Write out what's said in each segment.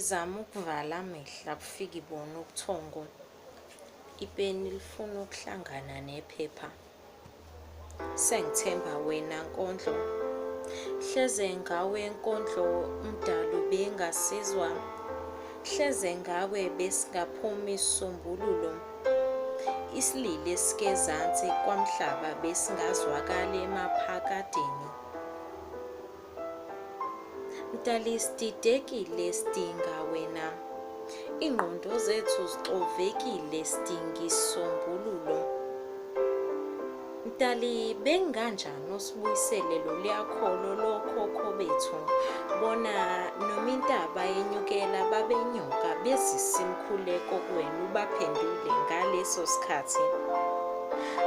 Ngizama ukuvala amehlo akufiki bona ubuthongo. Ipeni lifuna ukuhlangana nephepha. Sengithemba wena nkondlo. Hleze ngawe nkondlo umdali ubengasizwa. Hleze ngawe besingaphumi isisombululo. Isililo esikezansi kwamhlaba besingazwakali emaphakadeni. Mdali sididekile sidinga wena. Ingqondo zethu zixovekile sidinga isisombululo. Mdali benganjani usibuyisele loluya kholo lokhokho bethu bona noma intaba yenyukela babenyuka bezisa imikhuleko kuwena ubaphendule ngaleso sikhathi.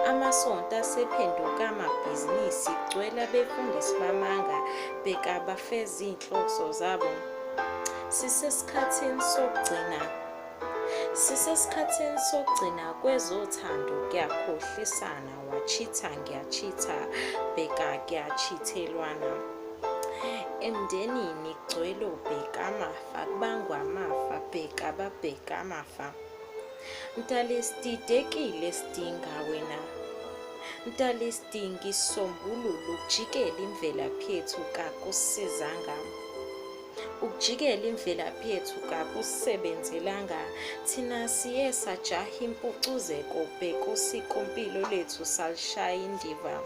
Amasonto asephenduka amabhizinisi kugcwele abefundisi bamanga bheka bafeza iy'nhloso zabo. Sisesikhathini sokugcina. Sisesikhathini sokugcina kwezothando kuyakhohlisana wachitha ngiyachitha bheka kuyachithelwana. Emndenini kugcwele obheka amafa kubangwa amafa bheka babheka amafa. Mdali sididekile sidinga wena. Mdali sidinga isisombululo ukujikela imvelaphi yethu kakusizanga. Ukujikela imvelaphi yethu kakusisebenzelanga. Thina siye sajaha impucuzeko bheka usikompilo lethu salishaya indiva.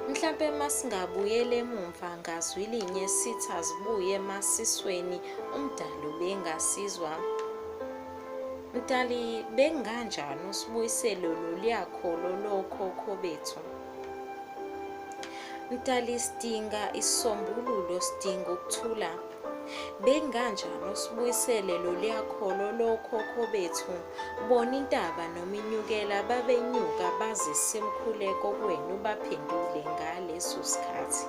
Mhlampe masingabuyela emumva ngazwi linye sithi azibuye emasisweni uMdali ubengasizwa. Mdali bekunganjani usibuyisele loluya kholo lokhokho bethu. Mdali sidinga isisombululo sidinga ukuthula. Bekunganjani usibuyisele loluya kholo lokhokho bethu. Bona intaba noma inyukela babenyuka bazise imikhuleko kuwena ubaphendule ngaleso sikhathi.